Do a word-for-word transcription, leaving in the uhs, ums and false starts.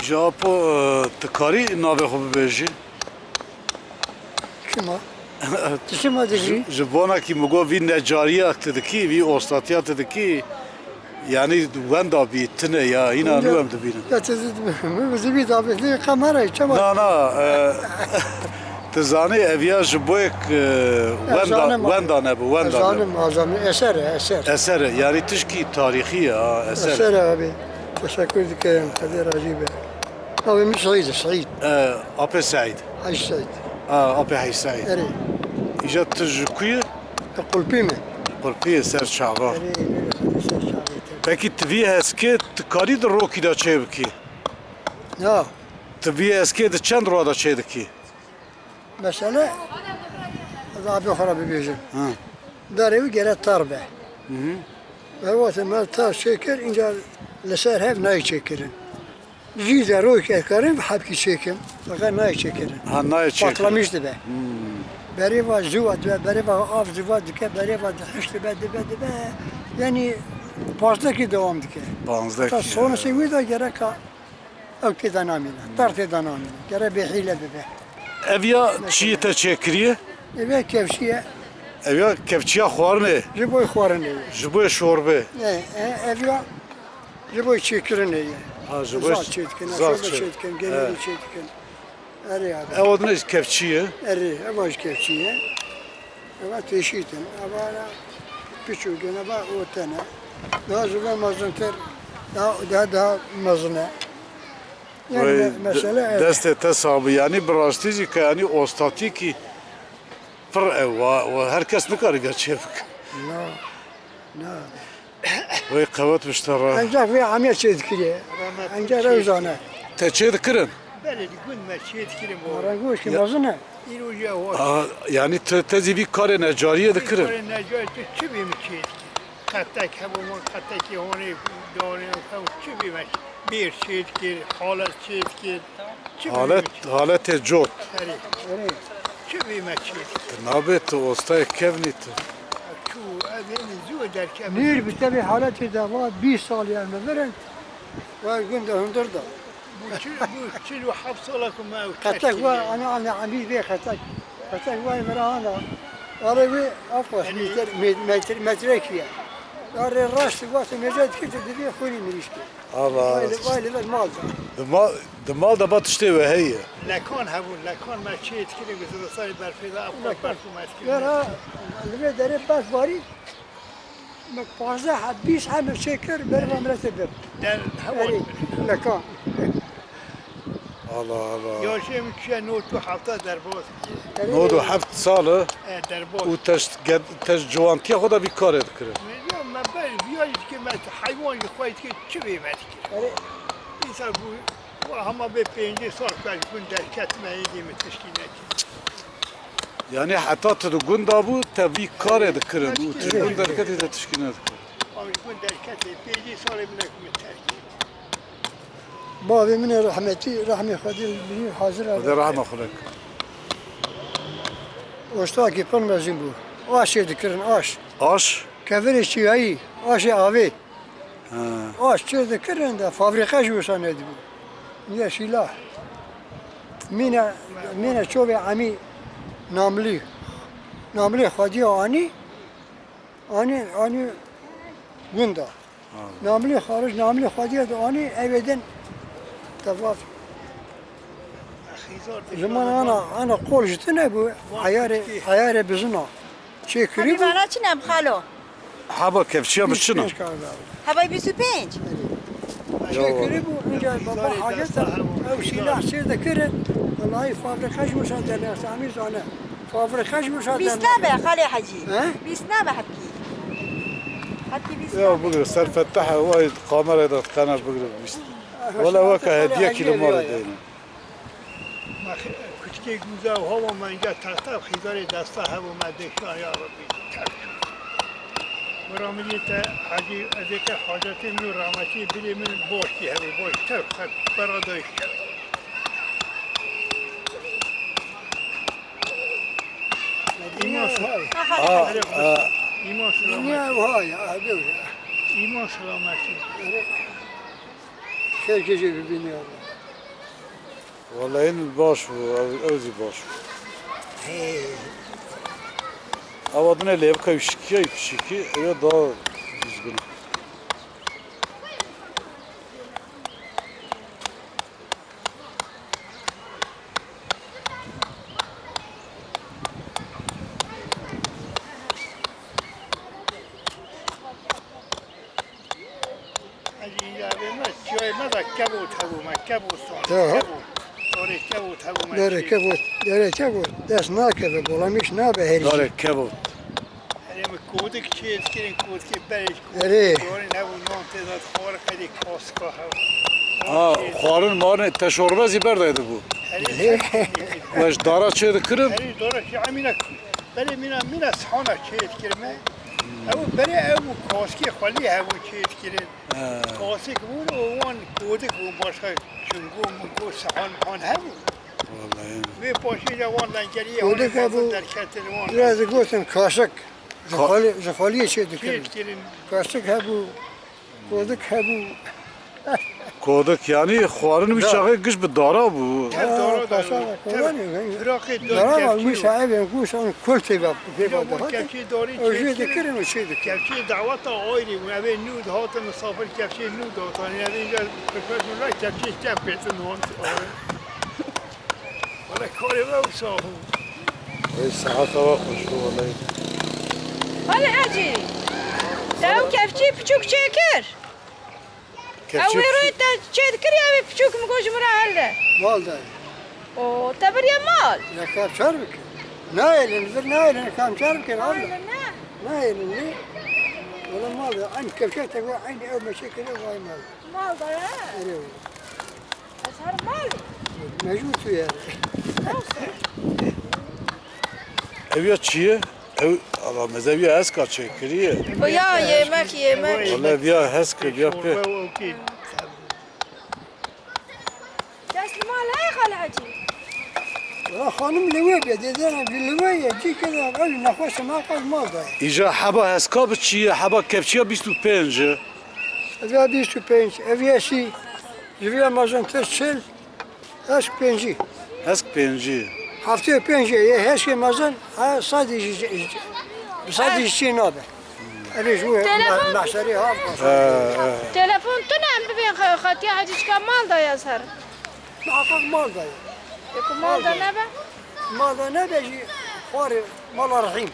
Ji Apo, e, tu karî navê xwe bibêjî? Çima? Tu çima dibî? Ji, ji bona kî min got vî necariya tu dikî, vî ostatiya tu dikî, yanî wenda bî, tune ya, hîna nû em dibînin. Ya tu zî, min zî vî davêt lê qemera, çima? Na, na, e, tu zanî ev ya ji bo yek, e, wenda, wenda nebû, wenda nebû. Zanim, zanim, eser e, eser. Eser e, yanî tişkî tarîxî ye, ha, eser. Eser e abi. Teşekkür dikim, Xwedê razî be. Navê min Seîd e, Seîd. E, Apê Seîd. Hecî Seîd. A, Apê Hecî Seîd. Erê. Îja tu ji ku yî? Qulpî me. Qulpî yê ser çava. Erê, erê, ser çavê te. Pekî tu vî heskê tu karî di rokî de çê bikî? Ya. Tu vî heskê di çend roa de çê dikî? Mesele, ez abê xwe re bibêjim. Ha. Berê wî gere tar be. Hı hı. Berwatê me tar çêkir, înca li ser hev nayê çêkirin. Jî de rokê karin hebkî çêkim. Feqet nayê çêkirin. Ha, nayê çêkirin. Patlamiş dibe. Hmm. Berê va ziwa dibe, berê va av ziwa dike, berê va dihiş dibe, dibe, dibe. Yanî pazdeh kî dewam dike. Pazdeh kî. Sonrasê wî de gereka Ew tê de namîne, tar tê de namîne. Gere bêhîle bibe. Ev ya çiyê te çêkiriye? Ev ya kevçî ye. Ev ya kevçiya xwarinê? Ji bo xwarinê ye. Ji bo şorbê? E, e, ev ya ji bo çêkirinê ye. Ha, ji bo zal çê dikin, zal çê dikin, genelî çê dikin. Erê abi. Ew adine kevçî ye? Erê, ev jî kevçî ye. Eva teşît in, eva piçûk in, eva orte ne. Daha ji vê mezintir, daha, daha, daha mezin e. Yani me-, mesele ev e. Destê te sax be. Yanî bi rastî jî ke yanî ostatîkî pir ew, wa, wa her kes nikare vê çê bike. Na, na. Wê qewet bişte re. Ancak vê amê çê dikiriye. Ancak ew zane. Te çê dikirin? Belê, di gund me çê dikirin bo. Rengû ki mezin e. Îro jî ew. A, yanî tu, te zî vî karê necariyê dikirin? Karê necariyê tu çi bê min çê dikir? Qetek hebû min, qetekî honê, donê xew çi bê me? Bêr çê dikir, halet çê dikir. Çi bê me çê? Halet, haletê cot. Erê. Çi bê me çê dikir? Tu nabê tu ostayê kevnî tu. Çû, ez ê min zû derkevim. Nîr bi te vê haletê de va bîst salî em li vir in. Wa gund de hundir da. Bu çi, bu çil û heft sala ku me ew terk kiriye. Qetek wa, ana, ana, emî vê qetek. Qetek wa mira ana. Arê wê, afwas, metre, met-, metre, metre kiye. Arê rast, wa tu mecet kir, tu divê xwînî mirîşkê. Allah. Vay li, vay li ver mal da. Di mal, di mal de ba tiştê we heye. Lekan hebûn, lekan me çê dikirin, ku zivistan berfê de, ev berf û me dikirin. Vera, li vê derê berf barî, Me pazdeh heb, bîst heb çêkir, berê me miletê bir. Der hewa. Erê, lekan. Allah Allah. Yaşê min çiye nod û heft derbas. Erê. Nod û heft sal e. E, derbas. Û te ji, te ji ciwantiya xwe de vî karê dikirin. Ya me ber, viya jî dike me heywan jî xwe dike çi bê me dikir. Erê. Însan bu, hema bê pêncî sal ku ez gund derket me êdî min tiştî nekir. Yanî heta tu di gunda bû, te vî karê dikirin û tu ji gund derketî te tişkî nedikirin. Ew ji gund derketê, pêncî salê min e ku min terk kir. Bavê min ê rehmetî, rehmê Xwedê li vir hazir e. Xwedê rehma xwe lek. Ostakî pir mezin bû. Aşê dikirin, aş. Aş? Kevirê çiyayî, aşê avê. Ha. Aş çê dikirin de fabrîka jî wisa nedibû. Niye şîla. Mîne, mîne çovê emî namlî. Namlî xwedî anî, anî, anî gunda. Ha. Namlî xarij, namlî xwedî de anî, evê din tevaf. Ji man ana, ana qol ji tine bû, eyarê, eyarê bizina. Çêkirî bû. Hemî vana çi ne bi xalo? Heba kevçiya min çi ne? Bîst û pênc kar da. Heba bîst û pênc? Çêkirî bû, inca baba hacet ew sîlah sêr de kirin. Wellahî fabrika ji wisa dernexte, hemî zane. Fabrika ji wisa dernexte. Bîst nabe, Xalê Hecî. He? Bîst nabe hebkî. Hebkî bîst nabe. Ya bigire, ser Fetah e, vay kamerayê de dikene bigire bîst. Wele weke hediyekî li malê deyne. Me xi-, kuçikê guza û hewa me înca texta û xîzarê desta hebû me dêşa ya Rebbî. Bira min yê te hecî ez ê ke hacetê min û rahmetî birê min boştî hebû, boş tev xet bera dayîş kevê. Îman selamet. Aa, aa. Îman selamet. Îman selamet. Xêr kejê bibînî Allah. Wele hîn baş bû, ew, ew zî baş bû. Ewa dinê lê bike wî şikiyayî piçîkî, ew ya daha düzgün. Hecî, îndî evê me, çiyayê me de kebot hebû, me kebot, Aha. kebot. Darê kebot hebû me Darê çê. kebot, darê kebot, dest nakeve, bolamîş nabe herî. Darê kebot. Herê me kodik çê dikirin, kodikê berê, Erê. kodik dorên hebû, nan tê de dixwar, qedê kaska hebû. Ha, Çê xwarin marê te şorbe zî berdayê dibû. Herê He. çê dikirin. Weş dara çê dikirin. Herê dara çê, emîne Berê mîna, mîna sihana çêdikirin me. Ew berê ew bû, kaskê xwelî hebû çêdikirin. He. Kasik bûn û wan kodik bûn, başqa çingo mingo sihan han hebû. Wallahî. Wê paşê de wan lengeriyê Kodik hebû, derketin wan. Biraz digotin kaşik. Ji Ka- xwelî, ji xweliyê çêdikirin. Çêdikirin. Kaşik hebû, kodik hebû. Kodik, yanî xwarin wî Da. çaxê giş bi dara bû. Tev dara da, Kaşa da tev kodan ye, firaqê da Dara var, kevçî wî yo. sahibi, wî sahibi kul teva, teva Îro da. bu kevçî darî Ew jê çêdikirin. dikirin û çê dikirin. Kevçî daweta ayrî bû. Evê nû dihatin misafir kevçî nû datan. Evê îcar pepet nû ra kevçî kev pêtin hon. Wele karê me wisa bû. Ey, saeta we xweş bû, wele. Hadi Hecî, te ew kevçî piçûk çêkir? Ew Kevçî wê royê te çêdikir ya wê piçûk min got ji min re helde. Mal de. O, te biriye mal? Ya kamçar bikin. Nayelin, vir nayelin, kamçar bikin, abi. Nayelin ne? Nayelin ne? Wele mal de, aynı kevçe te bu, aynı ev meşe kere vay mal. Mal da ya? Öyle öyle. Ez her mal. Mecbur tu yani. Olsun. Ev ya çi ye? Ev, ala meze ev ya heska çêkirî ye. Bu ya yemek, yemek. Wele ev ya hesk e, ev ya pê. Çorba o ki. Dest li mal heye Xalê Hecî? Ya xanim li wê be, dêdene bi li wê ye, cî kede ev nexweş e, ma qas mal da ye. Îja heba heska bi çi ye, heba kevçiya bîst û pênc e. Ev ya bîst û pênc, ev ya sî, ji vê ya mezin tir çil. Hesk pêncî. Hesk pêncî. Heftê pêncî ye, heskê mezin, ha, sedî jî, bi sedî jî çê nabe. Evê ji we Telefon me-, mehşerê ha, He, he. Telefon tune em bibên xe-, xetiya Hecî çika mal da ya ser. Muhakkak mal da ya. E, ku mal da nebe? Mal da nebe jî xwarê mala rehîm.